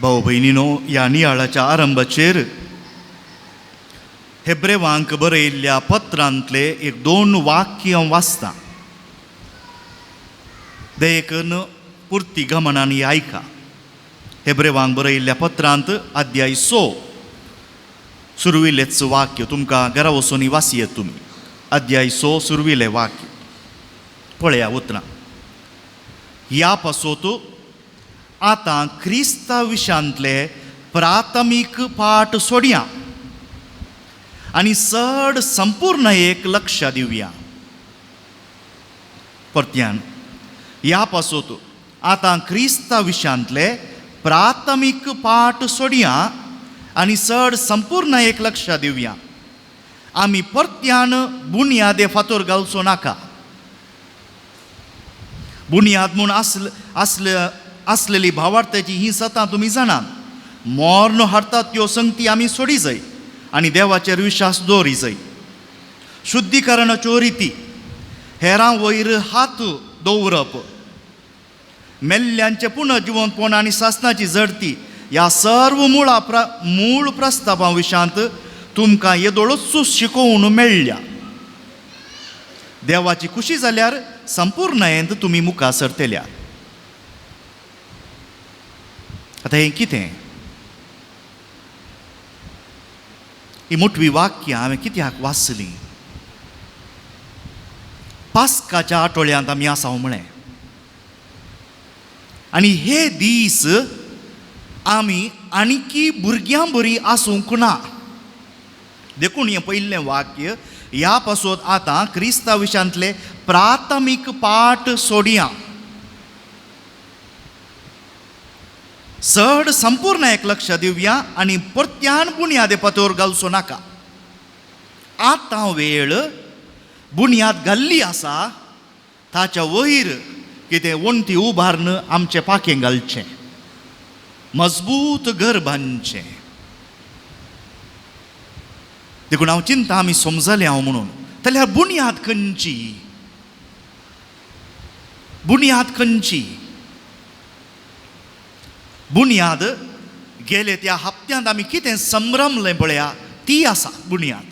भाव भयणीनो, ह्या नियाळाच्या आरंभाचेर हेब्रेवांक बरयल्ल्या पत्रांतले एक दोन वाक्य हांव वाचतां. देखून पुर्ती गमनान आयका. हेब्रेवांक बरयल्ल्या पत्रांत अध्याय 6 सुरविलेच वाक्य तुमकां घरा वचून वाचयेत तुमी. अध्याय 6 सुरविले वाक्य पळया उतरां. ह्या पासत आतां क्रिस्ता विशांतले प्राथमीक पाठ सोडया आनी चड संपूर्ण एक लक्ष दिवया. परत्यान ह्या पासत आतां क्रिस्ता विशांतले प्राथमीक पाठ सोडया आनी चड संपूर्ण एक लक्ष दिवया. आमी परत्यान बुन्यादे फातोर घालचो नाका. बुन्याद म्हूण आसलेली भावार्थाची ही सतां तुमी जाणात. मोर्न हाडटात त्यो संगती आमी सोडी जाय आनी देवाचेर विश्वास दवरी जाय. शुद्धीकरणाच्यो रिती, हेरां वयर हात दवरप, मेल्ल्यांचें पुनर्जिवंतपण आनी सासनाची जडती ह्या सर्व मूळ प्रस्तावां विशांत तुमकां येदोळच शिकोवन मेळ्ळ्या. देवाची खुशी जाल्यार संपूर्णयेंत तुमी मुखार सरतल्या. आतां हें कितें? ही मोटवी वाक्यां हांवें कित्याक वाचलीं? पास्काच्या आठवड्यांत आमी आसा म्हळें आनी हे दीस आमी आणकी भुरग्यां बरी आसूंक ना. देखून हें पयलें वाक्य ह्या पासत आतां क्रिस्ता विशांतले प्राथमीक पाठ सोडया, चड संपूर्ण एक लक्ष दिवया आनी परत्यान बुन्यादे फातोर घालचो नाका. आतां वेळ बुन्याद घाल्ली आसा ताच्या वयर कितें वण्टी उबारून आमचें पाखें घालचें, मजबूत घर बांदचें. देखून हांव चिंता आमी समजलें हांव म्हणून. जाल्यार बुन्याद खंयची? बुन्याद खंयची? बुन्याद गेले त्या हप्त्यांत आमी कितें संभ्रमलें पळया ती आसा बुन्याद.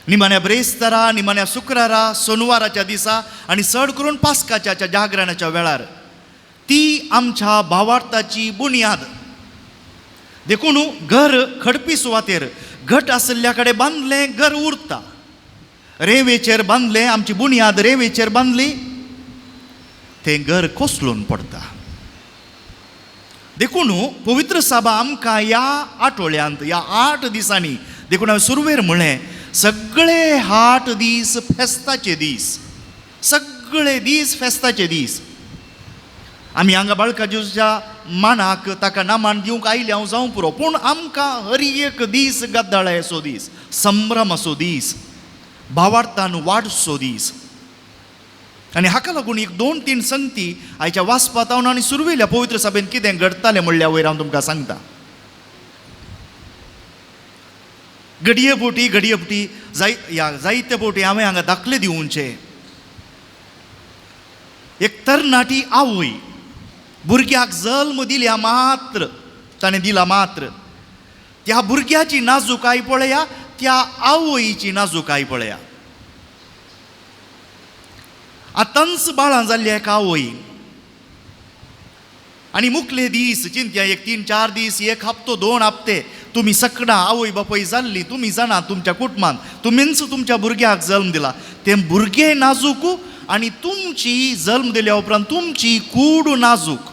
निमाण्या ब्रेस्तारा, निमाण्या शुक्रारा, सोनवाराच्या दिसा आनी चड करून पास्काच्या जागरणाच्या वेळार ती आमच्या भावार्थाची बुन्याद. देखून घर खडपी सुवातेर घट आशिल्ल्या कडेन बांदलें घर उरता. रेंवेचेर बांदलें, आमची बुन्याद रेंवेचेर बांदली, तें घर कोसळून पडटा. देखून पवित्र साबा आमकां ह्या आठवड्यांत, ह्या 8 दिसांनी, देखून हांवें सुरवेर म्हणलें सगळे 8 दीस फेस्ताचे दीस, सगळे दीस फेस्ताचे दीस. आमी हांगा बाळका जेजूच्या मानाक ताका नामान दिवंक आयले हांव जावं पुरो, पूण आमकां हर एक दीस गद्दाळायचो दीस, संभ्रमाचो दीस, भावार्थान वाडचो दीस. आनी हाका लागून एक 2-3 संगती आयच्या वाचपांत हांव आनी सुरवेल्या पवित्र सभेन कितें घडटालें म्हणल्या वयर हांव तुमकां सांगता. घडये फावटी, घडये फावटी जाय ह्या जायते फावटी हांवें हांगा दाखले दिवचे. एक तरणाटी आवय भुरग्याक जल्म दिल्या मात्र, ताणें दिला मात्र, त्या भुरग्याची नाजूकाय पळया, त्या आवयची नाजूकाय पळया. आतांच बाळां जाल्ली एका आवय आनी मुखले दीस चिंत्या एक 3-4 दीस, एक हप्तो 2 हप्ते तुमी सकडां आवय बापूय जाल्ली, तुमी जाणा तुमच्या कुटुंबान तुमीच तुमच्या भुरग्याक जल्म दिला, तें भुरगें नाजूक आनी तुमची जल्म दिल्या उपरांत तुमची कूड नाजूक.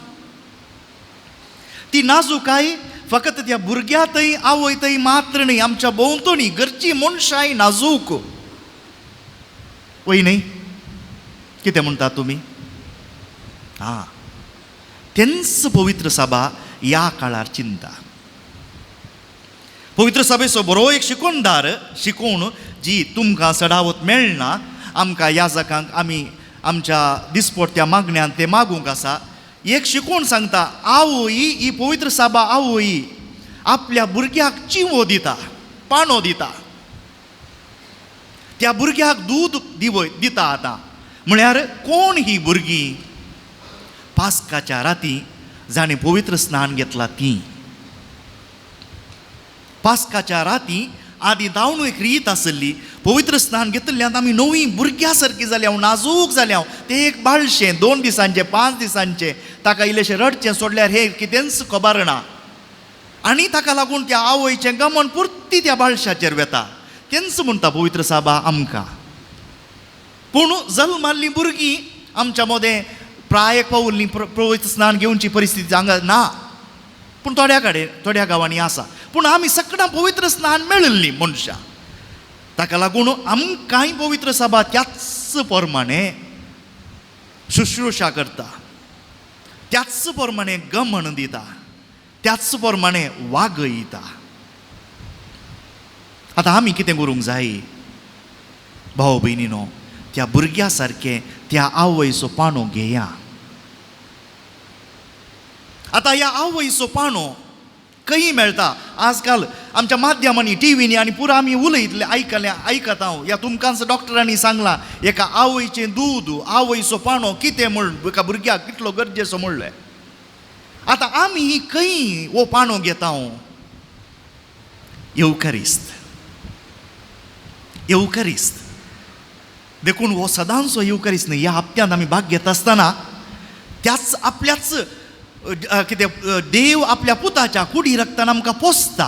ती नाजूकाय फकत त्या भुरग्या थंय आवय थंय मात्र न्हय, आमच्या भोंवतणी घरची मनशांय नाजूक. वय न्हय? कितें म्हणटा तुमी? आं, तेंच पवित्र सभा ह्या काळार चिंता. पवित्र सभेचो बरो एक शिकोवणदार शिकोवण जी तुमकां चडावत मेळना, आमकां याजकांक आमी आमच्या दिसपट्ट्या मागण्यांत ते मागूंक आसा. एक शिकोवण सांगता, आवय ही पवित्र सभा आवय आपल्या भुरग्याक चिवो दिता, पाणो दिता, त्या भुरग्याक दूद दिता. आतां म्हळ्यार कोण ही भुरगीं? पास्काच्या राती जाणें पवित्र स्नान घेतलां तीं. पास्काच्या राती आदी धांवन एक रीत आसली, पवित्र स्नान घेतिल्ल्यान आमी नवीं भुरग्या सारकी जाल्या, नाजूक जाल्या. तें एक बाळशें 2 दिसांचें 5 दिसांचें, ताका इल्लेशें रडचें सोडल्यार हें कितेंच खबर ना, आनी ताका लागून त्या आवयचें गमन पुर्ती त्या बाळशाचेर वेता. तेंच म्हणटा पवित्र साबा आमकां. पूण जल्माल्लीं भुरगीं आमच्या मदें प्रायक पावल्लीं पवित्र स्नान घेवची परिस्थिती हांगा ना, पूण थोड्या कडेन थोड्या गांवांनी आसा. पूण आमी सगळ्यां पवित्र स्नान मेळिल्लीं मनशां, ताका लागून आमकांय पवित्र सभा त्याच प्रमाणे शुश्रूषा करता, त्याच प्रमाणे गमन दिता, त्याच प्रमाणे वागयता. आतां आमी कितें करूंक जाय भाव भयणीनो, त्या भुरग्या सारकें त्या आवयचो पाणो घेया. आतां ह्या आवयचो पाणो खंय मेळटा? आजकाल आमच्या माध्यमांनी टिवींनी आनी पुरा आमी उलयतले आयकले आयकता हांव. ह्या तुमकांच डॉक्टरांनी सांगलां एका आवयचें दूद आवयचो पाणो कितें म्हण एका भुरग्याक कितलो गरजेचो म्हणलें. आतां आमी खंय हो पाणो घेता? येवकारिस्त, येवकारिस्त. देखून हो सदांचो येवकारिस्त न्हय. ह्या हप्त्यांत आमी भाग घेता आसतना त्याच आपल्याच कितें देव आपल्या पुताच्या कुडी रक्तान आमकां पोसता,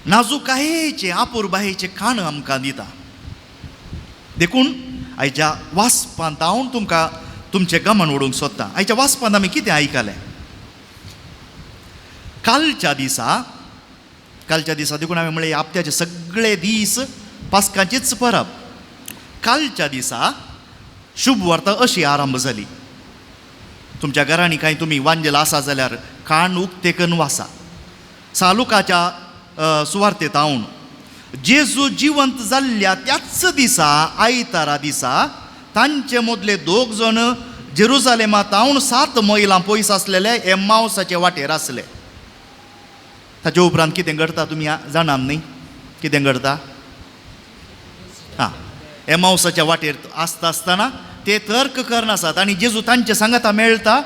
नाजुकायेचें आपुरबायेचें खाण आमकां दिता. देखून आयच्या वाचपांत हांव तुमकां तुमचें गमन ओडूंक सोदता. आयच्या वाचपांत आमी कितें आयकलें? कालच्या दिसा, कालच्या दिसा देखून हांवें म्हणलें हप्त्याचे सगळे दीस पास्कांचीच परब. कालच्या दिसा शुभ वार्ता अशी आरंभ जाली. तुमच्या घरांनी कांय तुमी वांजेल आसा जाल्यार कान उक्ते करून वासा. सालुकाच्या सुवार्तेत हांव जेजू जिवंत जाल्ल्या त्याच दिसा आयतारा दिसा तांचे मदले 2 जण जेरुजालेमांत हांव 7 मैलां पयस आसलेले एम्मावसाचे वाटेर आसले. ताचे उपरांत कितें घडटा तुमी जाणात न्ही? कितें घडटा? हां, एमावसाच्या वाटेर आसता आसतना ते तर्क करनासात आनी जेजू तांचे सांगाता मेळटा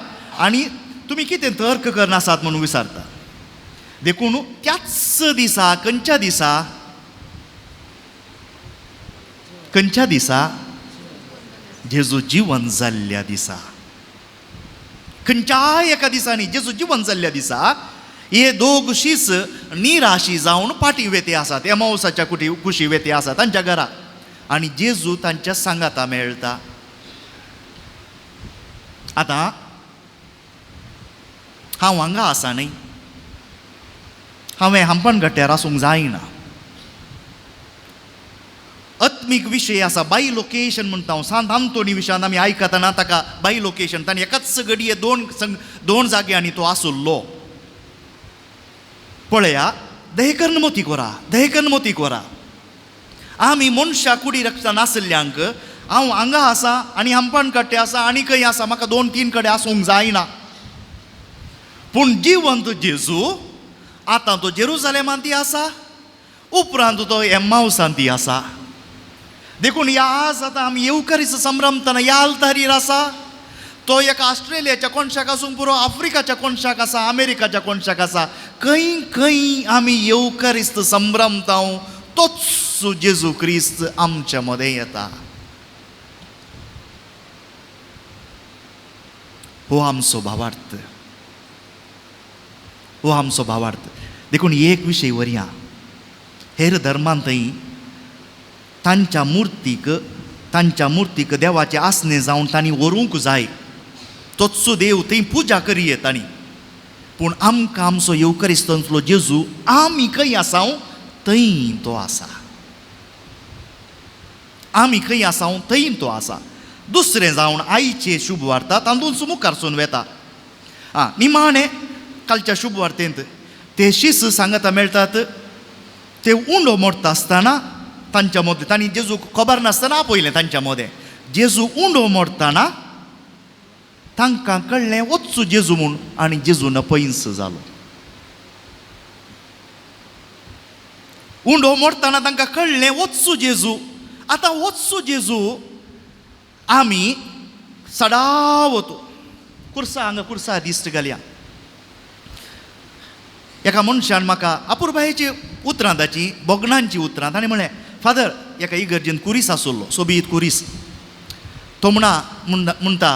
आनी तुमी कितें तर्क करनासात म्हणून विचारता. देखून त्याच दिसा, खंयच्या दिसा? खंयच्या दिसा? जेजू जिवन जाल्ल्या दिसा. खंयच्याय एका दिसांनी जेजू जिवन जाल्ल्या दिसा हे 2 शीस निराशी जावन पाटी वेते आसात, एमावसाच्या कुटी कुशी वेते आसात तांच्या घरा, आनी जेजू तांच्या सांगाता मेळटा. आतां हांव हांगा आसा न्ही, हांवें हांपण गट्ट्यार आसूंक जायना. आत्मीक विशय आसा, बाय लोकेशन म्हणटा हांव. सांत आंतोनी विशयान आमी आयकतना ताका बाय लोकेशन, ताणें एकाच घडये 2 जाग्यांनी तो आसुल्लो. पळया, दयकर्ण मोती कोरा, दयकर्ण मोती कोरा. आमी मनशा कुडी रक्षा नासल्ल्यांक हांव हांगा आसा आनी हांपण कट्टे आसा आनी खंय आसा, म्हाका 2-3 कडेन आसूंक जायना. पूण जिवंत जेजू आतां तो जेरुजालेमांत आसा, उपरांत तो एम्मावसांत आसा. देखून ह्या आज आतां आमी येवकारीचो संभ्रमतना ह्या आल्तारीर आसा. तो एका ऑस्ट्रेलियाच्या कोनशाक आसूंक पुरो, आफ्रिकाच्या कोनशाक आसा, अमेरिकाच्या कोनशाक आसा. खंय खंय आमी येवकारिस्त संभ्रमता, तोच जेजू क्रिस्त आमच्या मदें येता. हो आमचो भावार्थ, हो आमचो भावार्थ. देखून एक विशय वरया हेर धर्मांतय तांच्या मुर्तीक, तांच्या मुर्तीक देवाचें आसणें जावन तांणी व्हरूंक जाय, तोच देव थंय पुजा करये तांणी. पूण आमकां आमचो येवकारिस्तांतलो जेजू आमी खंय आसा थंय तो आसा, आमी खंय आसा थंय तो आसा. दुसरें जावन आयचे शुभ वार्ता तातूंत मुखारसून वेता. आं, निमाणें कालच्या शुभ वार्तेंत ते शीस सांगाता मेळटात, ते उंडो मोडटा आसतना तांच्या मदें तांणी जेजूक खबर नासतना आपयलें. तांच्या मदें जेजू उंडो मोडटना तांकां कळ्ळें वचू जेजू म्हूण, आनी जेजू नपयंस जालो. उंडो मोडटना तांकां कळ्ळें वचू जेजू. आतां वचू जेजू आमी सदावतो कुर्सा हांगा कुर्सा दिश्ट घालया. एका मनशान म्हाका अपुरबायेची उतरां ताची भोगणांची उतरां ताणें म्हळें, फादर एका इगर्जेन कुरीस आसलो, सोबीत कुरीस. तो म्हणटा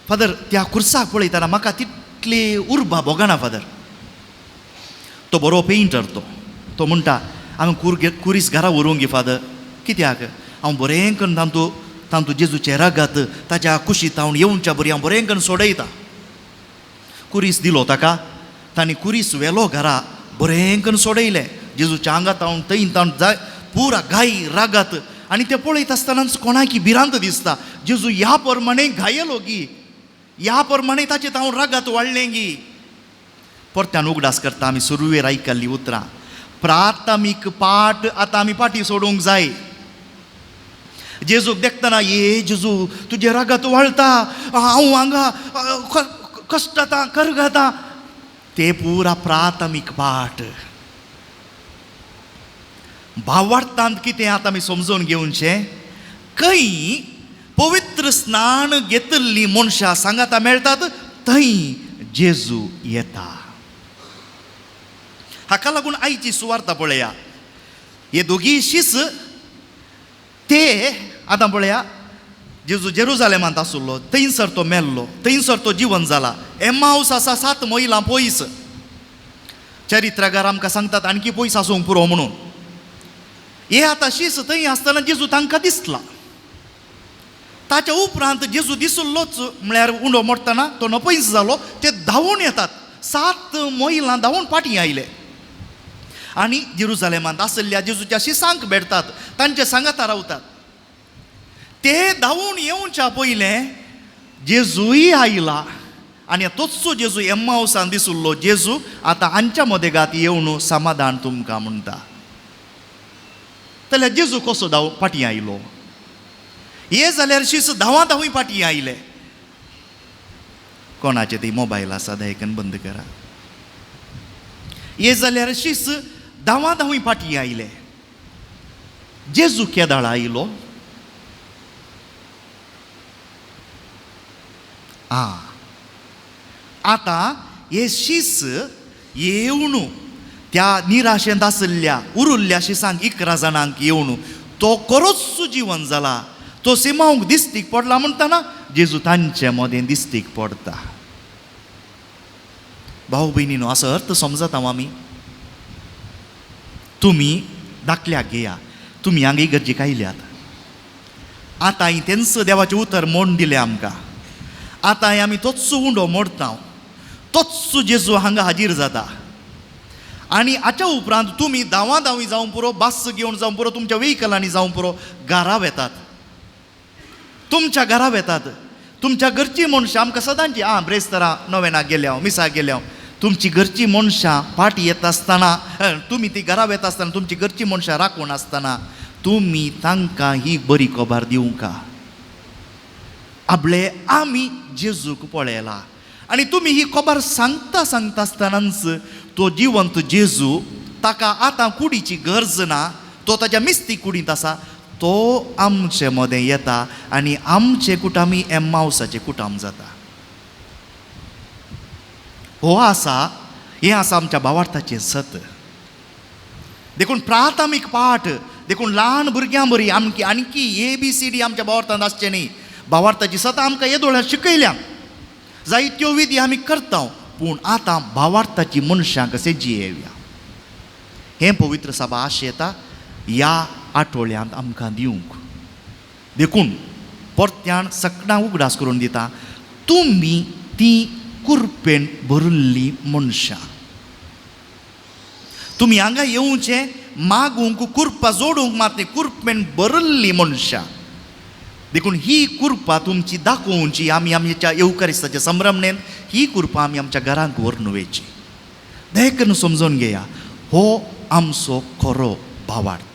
फादर त्या कुर्साक पळयतना म्हाका तितली उर्बा भोगना फादर. तो बरो पेंटर तो. तो म्हणटा हांवें कुरीस घरा व्हरूंक गे फादर. कित्याक? हांव बरें करून तांतू तांतू जेजूचें रगत ताच्या कुशीत हांव येवच्या बरी हांव बरें करून सोडयता. कुरीस दिलो ताका, तांणी कुरीस व्हेलो घरा, बरें करून सोडयलें जेजूच्या आंगात हांव थंय तावन जाय पुरा गाय रगत. आनी तें पळयत आसतनाच कोणाकी भिरांत दिसता, जेजू ह्या प्रमाणे घायलो गी, ह्या प्रमाणे ताचें हांव रगत वाडलें गी. परत्यान उगडास करता आमी सुरवेर आयकल्लीं उतरां, प्राथमीक पाठ आतां आमी फाटीं सोडूंक जाय. जेजूक देखतना ये जेजू तुजें रगत वाळटा, हांव हांगा कश्टता करगता, ते पुरा प्राथमीक पाठ. भावार्थांत कितें आतां आमी समजून घेवचें, खंय पवित्र स्नान घेतिल्लीं मनशां सांगाता मेळटात थंय जेजू येता. हाका लागून आयची सुवार्ता पळया, हे दोगी शीस ते आतां पळया, जेजू जेरुजालेमांत आसलो, थंयसर तो मेल्लो, थंयसर तो जिवन जाला. एमावस आसा 7 मैलां पयस. चरित्रकार आमकां सांगतात आणखी पयस आसूंक पुरो म्हणून. हे आतां शीस थंय आसतना जेजू तांकां दिसला. ताच्या उपरांत जेजू दिसलोच म्हळ्यार उंडो मोडटना तो नपयस जालो. ते धांवून येतात, 7 मैलां धांवून फाटीं आयले आनी जेरुजालेमांत आशिल्ल्या जेजूच्या शिसांक भेटतात, तांचे सांगाता रावतात. ते धांवून येवच्या पयलें जेजूय आयला आनी तोच जेजू एम्मावसान दिसलो. जेजू आतां हांच्या मदेगात येवन समाधान तुमकां म्हणटा. जाल्यार जेजू कसो धांव फाटीं आयलो? हे जाल्यार शीस धांवा धांवूय फाटीं आयले. कोणाचे ती मोबायल आसा दयकन बंद करा. हे जाल्यार शीस धांवा धांवूय फाटीं आयले. जेजू केदाळ आयलो? आतां हे शीस येवन त्या निराशेंत आशिल्ल्या उरुल्ल्या शिसांक 11 जाणांक येवन तो खरोच जिवन जाला, तो सिमांवक दिस्तीक पडला म्हणटना जेजू तांचे मदें दिस्तीक पडटा. भाव भयणीनो, असो अर्थ समजता हांव आमी. तुमी दाखल्याक घेया, तुमी हांगा इगर्जेक आयल्यात, आतां तेंच देवाचें उतर मोडून दिलें आमकां. आतां आमी तोच उंडो मोडटा, तोच जेजू हांगा हाजीर जाता. आनी हाच्या उपरांत तुमी धांवा धांवी जावं पुरो, बस घेवन जावं पुरो, तुमच्या वेहिकलांनी जावं पुरो, घरा वेतात, तुमच्या घरा वेतात. तुमच्या घरचीं मनशां आमकां सदांची आं ब्रेस्तरा नोवेनाक गेल्या हांव, मिसाक गेल्या हांव. तुमची घरचीं मनशां फाटीं येता आसतना, तुमी ती घरा वेता आसतना तुमची घरचीं मनशां राखून आसतना तुमी तांकां ही बरी खबर दिवंका. आपले आमी जेजूक पळयला आनी तुमी ही खबर सांगता सांगता आसतनाच तो जिवंत जेजू, ताका आतां कुडीची गरज ना, तो ताच्या मिस्ती कुडींत आसा, तो आमचे मदें येता आनी आमचे कुटामी एम्मावसाचे कुटाम जाता. हो आसा, हें आसा आमच्या भावार्थाचें सत. देखून प्राथमीक पाठ, देखून ल्हान भुरग्यां बरी आमकी आणकी ए बी सी डी आमच्या भावार्थांत आसचें न्ही. भावार्थाची सतां आमकां येदोळ्यान शिकयल्या, जायत्यो विधी आमी करता, पूण आतां भावार्थाची मनशां कशें जियेवया हें पवित्र सभा आशेता ह्या आठवड्यांत आमकां दिवंक. देखून परत्यान सकणां उगडास करून दिता, तुमी ती कुरपेन भरिल्लीं मनशां, तुमी हांगा येवचें मागूंक कुरपा जोडूंक मात कुरपेन भरिल्लीं मनशां. देखून ही कुरपा तुमची दाखोवची आमी आमच्या येवकारिस्ताच्या संभ्रमणेन ही कुरपा आमी आमच्या घरांक व्हरून वयची. देखून समजून घेया, हो आमचो खरो भावार्थ.